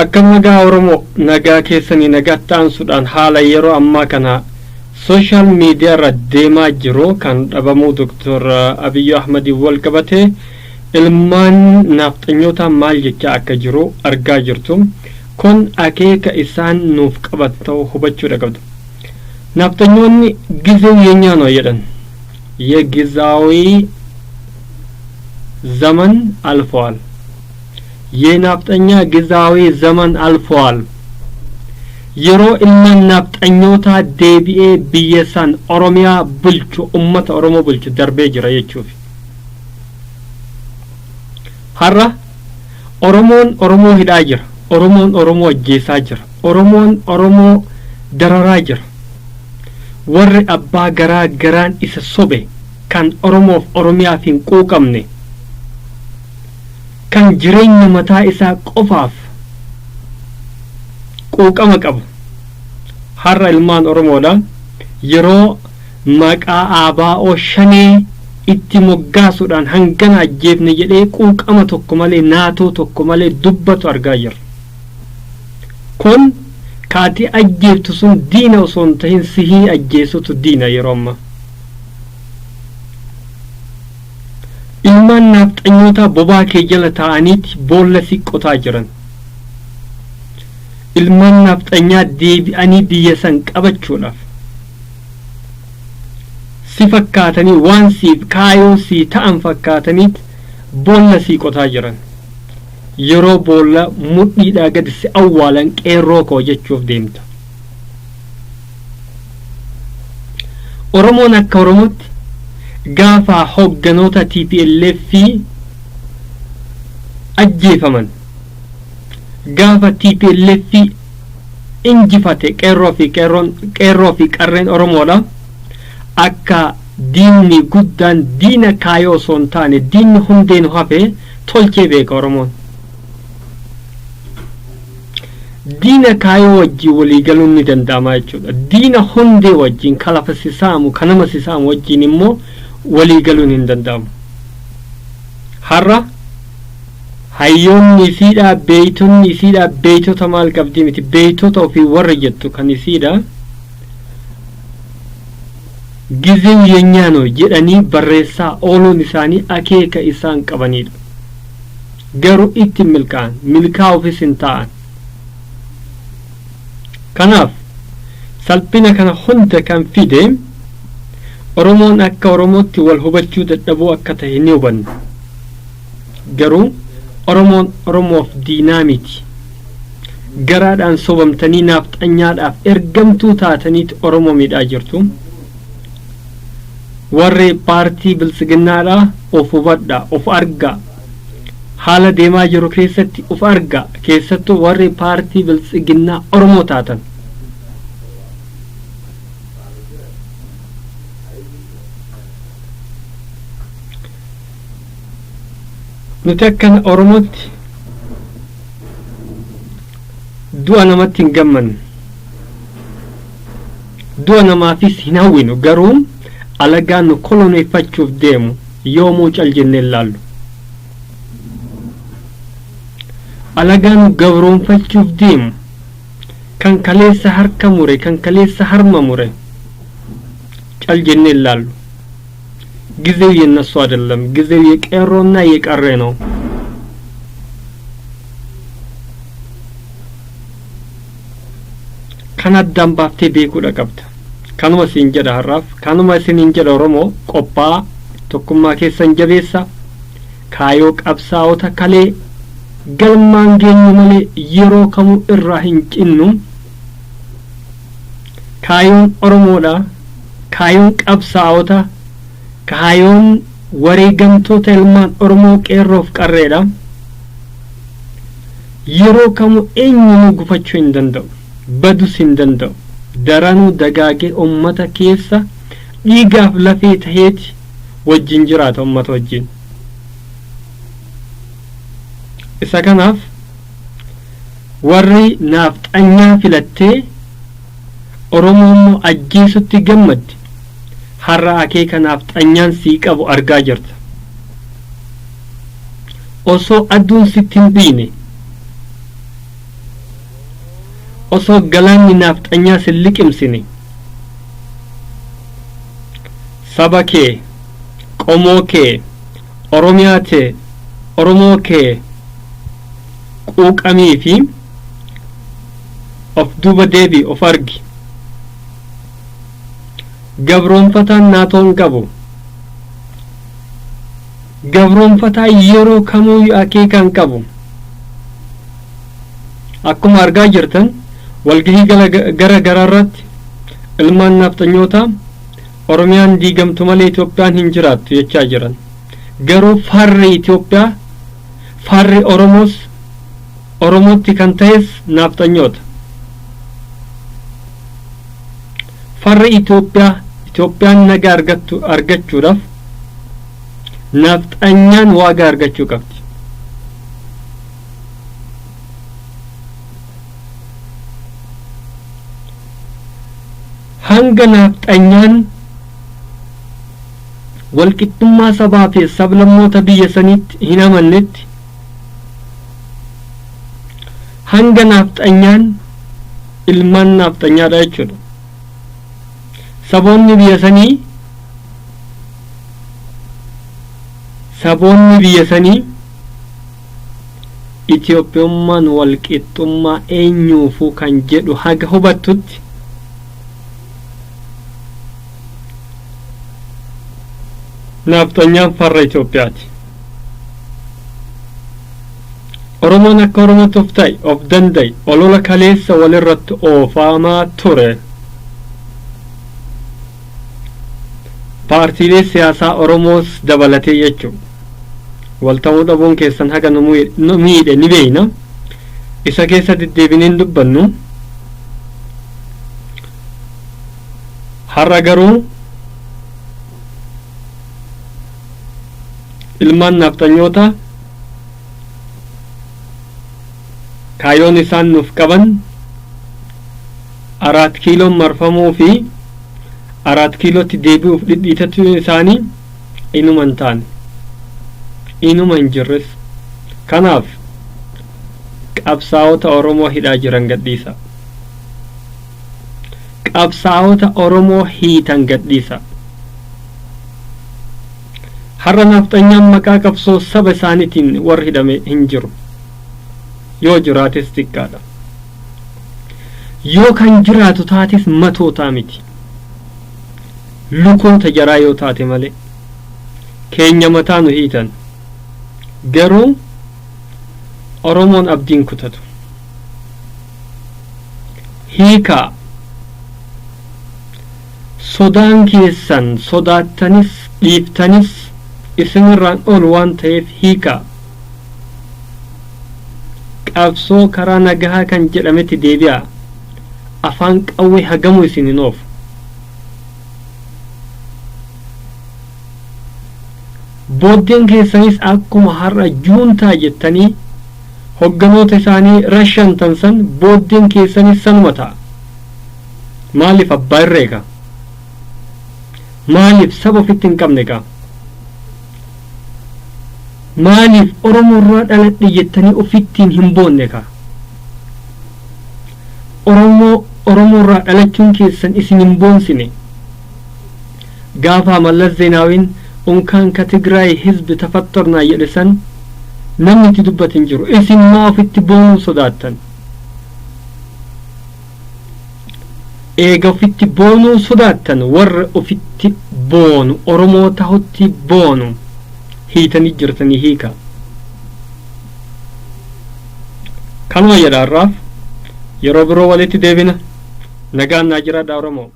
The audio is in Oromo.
Akkam nagaa Oromoo, nagaa keessanii? Nagaatti aansuudhaan, haala yeroo ammaa kana social media irra deemaa jiru kan dhabamuu Doktor Abiyyi Ahmadiin wal qabate, ilmaan naafxanyootaa maal jechaa akka jiru argaa jirtu. Kun akeeka isaan nuuf qabatan ta'uu hubachuudha qabdu. Naafxanyoonni "ጊዜው የኛ ነው" jedhan. የጊዜያዊ ዘመን አልፈዋል። የናፍጠኛ ጊዜያዊ ዘመን አልፈዋል። Yeroo ilmaan naafxanyootaa deebi'ee biyya san Oromiyaa bulchu, ummata Oromoo bulchu darbee jira jechuuf. Har'a Oromoon Oromoo hidhaa jira, Oromoon Oromoo ajjeesaa jira, Oromoon Oromoo dararaa jira. Warri abbaa garaa garaan isa sobe, kan Oromoof Oromiyaaf hin quuqamne, kan jireenya mataa isaa qofaaf quuqama qabu, har'a ilmaan Oromoodha yeroo maqaa ABO Shanee itti moggaasuudhaan hangana ajjeefne jedhee quuqama tokko malee, naatoo tokko malee dubbatu argaa jirra. Kun kaatii ajjeeftu sun diina osoo hin tahin sihii ajjeesutu diina. Yeroo ammaa ilmaan naafxanyootaa bobaa kee jala taa'aniiti boolla si qotaa jiran. Ilmaan naafxanyaa deebi'anii biyya san qabachuudhaaf si fakkaatanii, waan siif kaayoo sii ta'an fakkaataniit boolla sii qotaa jiran. Yeroo boolla mudhiidhaa gadi si awwaalan "qeerroo koo" jechuuf deemta. Oromoon akka Oromootti gaafa hogganoota TPLF fi ajjeefaman, gaafa TPLF injifate, qeerroo fi qeerroon, qeerroo fi qarreen Oromoodha akka diinni guddaan diina kaayoo osoo hin taane diinni hundeen hafe tolchee beeka. Oromoon diina kaayoo wajjin walii galuun ni danda'ama jechuudha. Diina hundee wajjin, ka lafa si saamu, ka nama si saamu wajjin immoo walii galuun hin danda'amu. Har'a hayyoonni isiidha, beeytonni isiidha, beeytota maal qabdii miti, beeytota ofii warra jettu kan isiidha "ጊዜው የኛ ነው" jedhanii barreessaa ooluun isaanii akeeka isaan qabanidha. Garuu itti milkaa'an, milkaa'uufis hin ta'an. Kanaaf salphina kana hunda kan fide Oromoon akka Oromootti wal hubachuu dadhabuu akka ta'e ni hubanna. Garuu Oromoon Oromoof diinaa miti. Garaadhaan sobamtanii naafxanyaadhaaf ergamtuu taataniiti Oromoo miidhaa jirtu. Warri paartii Biltsiginnaadha, of hubadha, of argaa. Haala deemaa jiru keessatti of argaa. Keessattuu warri paartii Biltsiginnaa Oromoo taatan. Nuti akkana Oromootti du'a namatti hin gammannu, du'a namaafis hin hawwinu. Garuu alagaan nu koloneeffachuuf deemu yoomuu cal jennee ilaallu. Alagaa nu gabroonfachuuf deemu, kan kaleessa harka mure, kan kaleessa harma mure, cal jennee ilaallu. ጊዜው የነሱ አይደለም። ጊዜው የቄሮና የቀሬ ነው። Kan addaan baaftee beekuudha qabda. Kanuma siin jedha har'aaf, kanuma isiniin jedha. Oromoo, qophaa, tokkummaa keessan jabeessa. Kaayoo qabsaa'ota kalee galmaan geenyu malee yeroo kamuu irraa hin cinnu. Kaayoon Oromoodha, kaayoon qabsaa'ota, kaayoon wareegamtoota ilmaan Oromoo qeerroof qarreedha. Yeroo kamuu eenyunuu gufachuu hin danda'u, badus hin danda'u. Daranuu dagaagee ummata keessa dhiigaaf lafee taheeti wajjin jiraata, ummata wajjin. Isa kanaaf warri naafxanyaa filattee Oromoo immoo ajjeesutti gammaddi, har'a akeeka naafxanyaan sii qabu argaa jirta. Osoo aduun sitti hin dhiine. Osoo galaanni naafxanyaa sin liqimsine, saba kee, qomoo kee, Oromiyaa tee, Oromoo kee quuqamii fi of duuba deebi, of argi. Gabroonfataan naatoo hin qabu. Gabroonfataa yeroo kamuyyuu akeeka hin qabu. Akkuma argaa jirtan, walgahii gara garaa irratti ilmaan nafxanyootaa Oromiyaan diigamtu malee Itoophiyaan hin jiraattu jechaa jiran. Garuu farri Itoophiyaa, farri Oromoos, Oromootti kan ta'es nafxanyoota. Farri Itoophiyaa, Itoophiyaan nagaa argattu argachuudhaaf nafxanyaan waagaa argachuu qabdi. Hanga nafxanyaan walqixxummaa sabaa fi sablammoota biyya saniitti hin amannetti, hanga nafxanyaan ilmaan nafxanyaadha jechuudha. Saboonni biyya sanii Itoophiyummaan walqixxummaa eenyuufuu kan jedhu haga hubattutti, nafxanyaan farra Itoophiyaati. Oromoon akka Oromootti of ta'e, of danda'e, olola kaleessa walirratti oofamaa ture. Paartiilee siyaasaa Oromoos dabalatee jechuudha. Walta'uu dhabuun keessan haga nu miidhe ni beeyna. Isa keessa deddeebineen dubbannu. Har'a garuu ilmaan nafxanyoota kaayyoon isaan nuuf qaban Araat Kiiloon marfamuu fi Araat Kiilootti deebi'uuf dhidhiitachuu isaanii inuma hin taane, inuma hin jirres. Kanaaf qabsaa'ota Oromoo hidhaa jiran gadhiisa. Qabsaa'ota Oromoo hiitan gadhiisa. Har'a nafxanyaan maqaa qabsoo saba isaaniitiin warri hidhame hin jiru. Yoo jiraates xiqqaadha. Yoo kan jiraatu taates matootaa miti, lukoota jaraa yoo taate malee. Keenya mataa nu hiitan. Garuu Oromoon abdiin kutatu. Hiikaa sodaan keessan sodaattanis dhiiftanis isinirraan ol waan ta'eef, hiikaa qabsoo karaa nagahaa kan jedhametti deebi'a. Afaan qawwee hagamu isin hin oofu. Booddeen keessanis akkuma har'a juuntaa jettanii hogganoota isaanii rashantan san, booddeen keessanis sanuma ta'a. Maaliif abbaa irreeka? Maaliif saba ofitti hin qabne kaa? Maaliif Oromoo irraa dhaladhe jettanii ofittiin hin boonne kaa? Oromoo, Oromoo irraa dhalachuun keessan isin hin boonsine? Gaafa Mallas Zeenaawiin "እንኳን ከትግራይ ህዝብ ተፈጠርን" jedhe san namni itti dubbate hin jiru. Isin maa ofitti boonuu sodaattan? Eega ofitti boonuu sodaattan, warra ofitti boonu, Oromoo tahutti boonu hiitanii jirtanii, hiika. Kanuma jedha har'aaf. Yeroo biroo walitti deebina. Nagaan naa jiraadha, Oromoo.